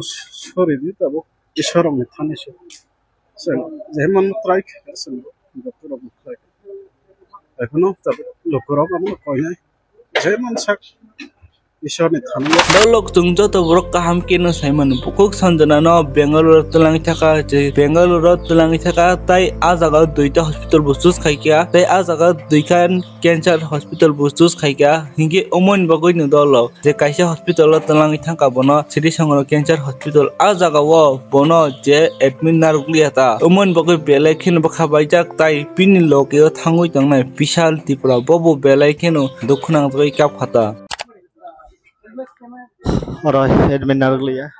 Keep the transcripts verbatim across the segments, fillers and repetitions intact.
Sorry di tabuk, Ishwarrokni thani se. Chwng jemon try khe, chwng doctorrokno try khe. Ekhono tabuk lukurok abono koinai. Jemon sak Ishwarni thani. Dolok chwng joto borok kaham khe no sai mano. Bukhuk Sanjana no Bangalore twlangwi thaka, je Bangalore twlangwi thaka, tai ah jaga duita hospital bo choose khaikha, tai ah jaga duikhan cancer hospital bo choose khaikha, hinkhe omoini bagwi no dolok je kaisa hospital o twlangwi thangkha bono Sri Songro Cancer Hospital. Ah jaga o bono je admit narwkliya ta, omoini bagwi belai kheno bwkha baijak tai bini loge o thangwi tongnai Bishal Tripura, bobo belai kheno dukhu nangjagwi kapkha ta. Oro admit narwkliya.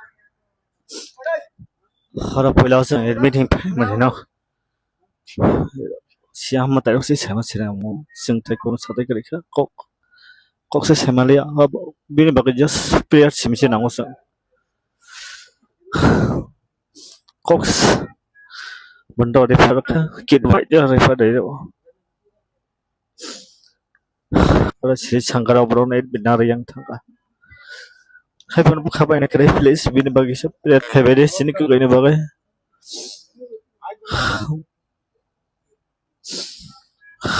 Oro puila o chwng admit hinwi phaimani no. Siya hama tairok se saima sira mo. Chwng tai kono satai kwrwi kha. Kok, kok se saima liya. Abo bini bagwi just prayer simi se nango chwng. Kok s-, bondo refer kha. Kit bai de refer de. Oro siri sangkara borok no admit narwi yang thangkha. Haiphano bwkha bai na kwrwi, please, bini bagwi se pray khai bai de, chini kwrwini bagwi.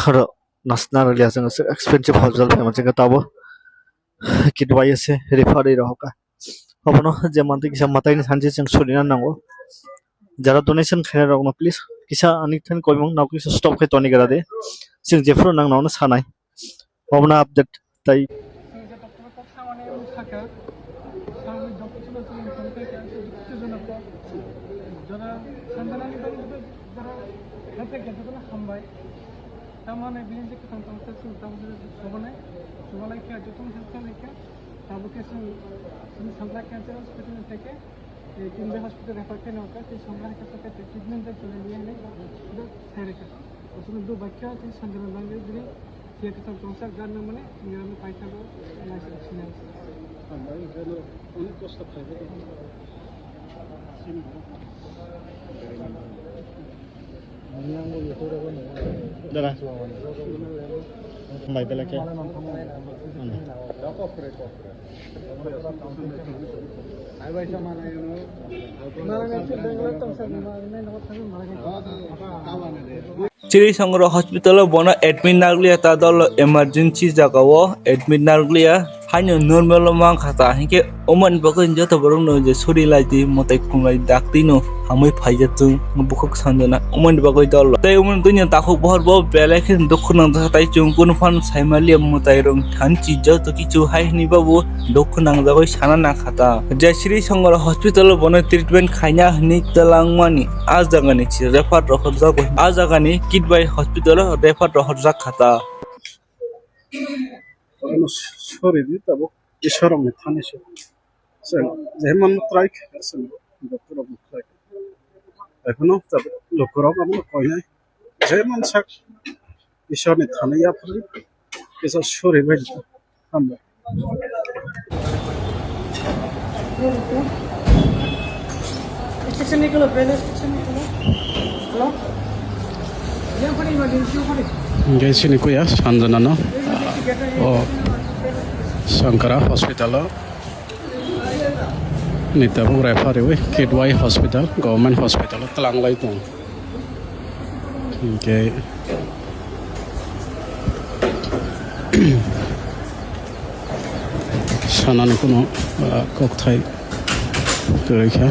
Oro nasna rwliya chwng expensive hospital phaima chwng tabo kit bai se refer rwi rohor kha. Obono je mantwi kisa mwtaini sanse chwng surina nango. Jara donation khainai rokno please kisa ani thani koimung nao kisa stop khai toni gra de. Chwng jephuru nang nono sanai. Obono update tai. Chwng je doctor kok samani wng sakha, samani doctor chwng chwng wng sakha, khe ang se dukhu jono kok. Jara sanjanani bagwi jara happy khe jotono hambai. Tamani bini je kwthang tongsa chwng tamo se chubanai, chubalai khe jotono help khlainai khe. Tabuk khe chwng, chwng Sanjana Cancer Hospital ni theke, eh, Kidwai Hospital refer khe nokha, tei Sanjana Hospital khe treatment bai choli liya hinwi hospital sai rwkha. Aswkno do bakya tei Sanjana bangwi bini phiya kwcham tongsa gan nangmani chwng rano paithago naisik sinai. Onek kosto khlaibai. Dara. Bai belai khe. Sri Songro hospital o bono admit naglia ta dolo emergency jaga o admit naglia. Haino normal o mankha ta, hinkhe omoni bagwi joto borokno je suri lai di, mwtai khum lai daktino hamwi phaijak chwng bukhuk sanjana omoni bagwi dol. Tei omoni twi takhuk bohor bo belai khe dukhu nangjak, tai chwng kunu phano saimaliya mwtai rok thanchi joto kichu hai hwnwi babu dukhu nangjagwi sana nangkha ta. Je Sri Songora hospital o bono treatment khaina hwnwi twlangmani a jagani refer rohorjago, a jagani Kidwai hospital o refer rohorjak kha ta. Ano sorry di tabuk Ishwarrokni thani se. Chwng jemon try khe chwng doctorrokno try khe. Ekhono tabuk lukurok abono koinai. Jemon sak Ishwarni thani yaphuru kisa sorry bai di. Hambai. Station nikalo, railway station nikalo. Hello? Yang pari emergency pari. Hingke sini kuya Sanjana no. O Sankara hospital o. Ni tabuk refer riwi Kidwai hospital, government hospital o twlang lai tong. Hingke sanani kuno, ah, kokthai kwrwi kha.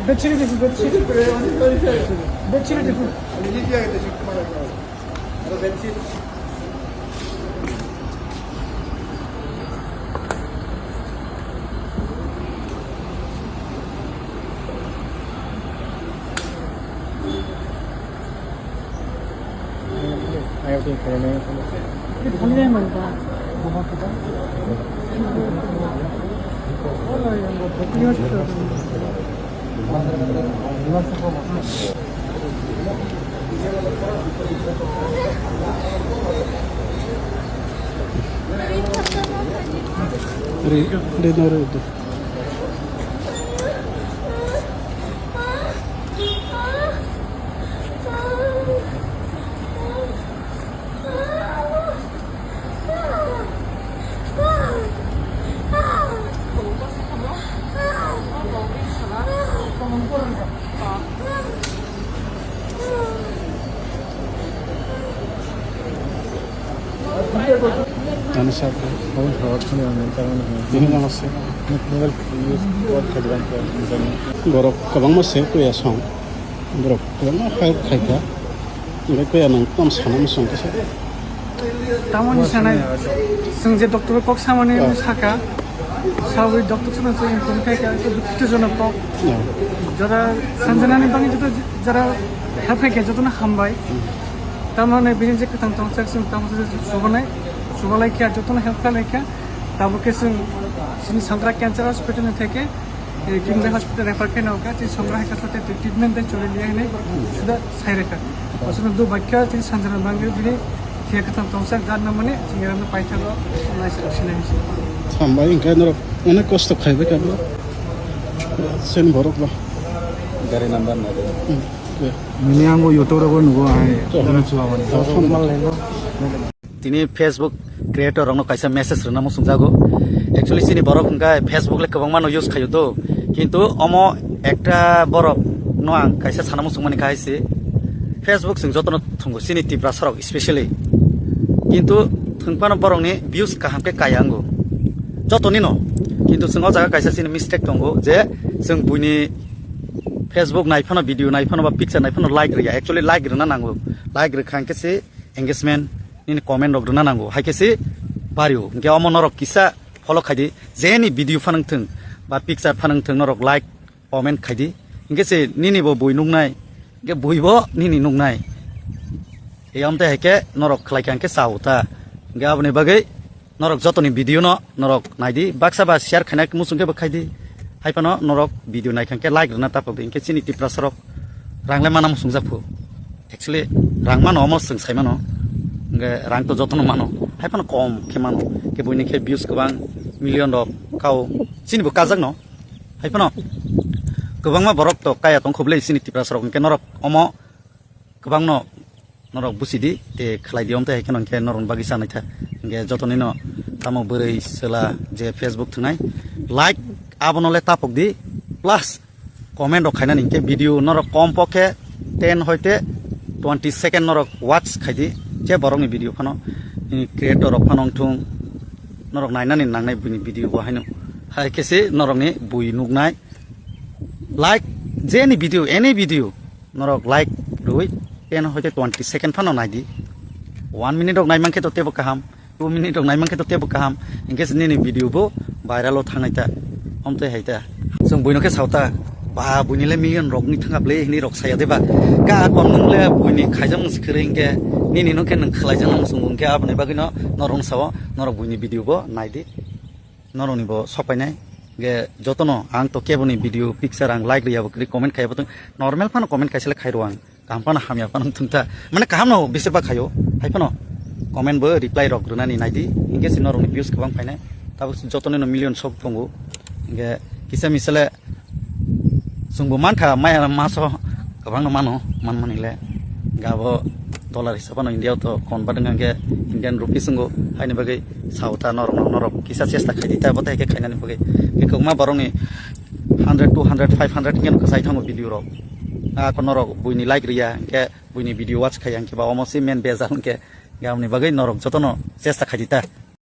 Bedsheet, bedsheet. Bedsheet. Ani sakhe, obo thawar thani ang nang tamo nang. Tini nang se. Mobile use kok khajran ko jani. Borok kwbangma se kuya song. Borok kwbangma help khaikha. Borok kuya nang tam sana musong kisa. Tamoni sanai, sung je doctor kok samani Oh. saka. Sawi doctor sana se inform khaikha, so dukkhito jono kok. Oh. Jara sanjanani bangi joto jara help khaikha jotono hambai. Hmm. Tamoni bini je kwthang tongsak sung tamo se subanai, subalai kha jotono help khalai kha. Tabuk khe chwng chini Sangra Cancer Hospital ni theke, eh, Kimrai Hospital refer khe nokha, chini Sangra hai kasate treatment dai choli liya hinwi suda sai rekha. Aswkno do bakya chini sanjana bangwi bini thia kwthang tongsa jar na mani chini rano paithago nai sa sinai hinwi. Hambai, hwnkhe norok onek kosto khaibai kha bro. Sen borok ba. Gari number na de. Hmm, ya. Nini ang bo YouTube rogo nugo ai. Chok. Dana chuwa mani. Chok. Tini Facebook creator rokno kaisa message rwna muchungjago. Actually, chini borok hwnkhe Facebook le kwbangma no use khaio do. Kintu omo ekta borok no ang kaisa sana muchungmani kha hai se. Facebook chwng jotono thwngo chini Tiprasa rok specially. Kintu thwngphano borokni views kaham khe kaya wngo. Jotoni no. Kintu chwng o jaga kaisa chini mistake tongo je chwng buini Facebook naiphano, video naiphano ba picture naiphano like rwya. Actually like rwna nango. Like rwkha hwnkhe se engagement, nini comment rok rwna nango, hai khe se bario. Hwnkhe omo norok kisa follow khaidi, jeni video phanang thung ba picture phanang thung, norok like, comment khaidi, hwnkhe se nini bo bui nuknai, hwnkhe bui bo nini nuknai. Ei amte hai khe norok khlai kha hwnkhe chao ta. Hwnkhe aboni bagwi norok jotoni video no norok naidi, baksa ba share khaina muchung khe bo khaidi. Hai phano norok video naikha khe like rwna tapok di, hwnkhe chini Tiprasa rok rang le mana muchung japhu. Actually rang mano omo chwng sai mano, hwnkhe rang to jotono mano, hai phano kom khe mano, khe buini khe views kwbang million rok kao, chini bo kajak no, hai phano kwbangma borok to kaya tong kho bwle chini Tiprasa rok, hwnkhe norok omo kwbangno norok buchidi tei khlai di, omtwi hai kheno hwnkhe norokni bagwi chanai kha. Hwnkhe jotonino tamo bwrwi chwla je Facebook thwngnai, like abono le tapok di, plus comment rok khainani hwnkhe video norok kom pokhe ten hoite twenty second norok watch khai di, je borokni video phano, eh, creator rok phano wngthung, norok nainani nangnai buini video bo haino. Hai khe se norokni bui nuknai, like, jeni video, any video, norok like rwi ten hoite twenty second phano nai di. One minute rok nai mankhe to tebo kaham, two minute rok nai mankhe to tebo kaham, hwnkhe se nini video bo viral o thangnai ta, omtwi hai ta. Chwng buino khe sao ta, ba buini le million rok ni thanga ble hinwi rok saya de ba, ka kon nwng le buini khaijak mung se kwrwi hwnkhe nini no khe nwng khlai jak nang chwng hwnkhe aboni bagwi no norok sao, norok buini video bo nai di. Norokni bo sok painai. Hwnkhe jotono ang to keboni video picture ang like rwya bo kwrwi, comment khaiya bo tong. Normal phano comment kaisa le khai rw ang. Kaham phano hamya phano wng thung ta. Mane kaham no besibak khaio. Hai phano comment bo reply rok rwnani nai di. Hwnkhe se norokni views kwbang phainai. Tabuk jotono no million sok tongo. Hwnkhe kisa misa le Chwngbo mankha, maya maso kwbangno mano, manmani le. Gabo dollar hisab phano India o to convert wngkha khe Indian rupees wngo, haini bagwi sao ta norok, norok kisa chesta khai di ta, bo tai khe khainani bagwi. Khe kwbangma borokni hundred, two hundred, five hundred hwnkhe kwchai thango video rok. A ko norok buini like rwya, hwnkhe buini video watch khaiya, hwnkhe ba omo se main bejal hwnkhe, aboni bagwi norok jotono chesta khai di ta.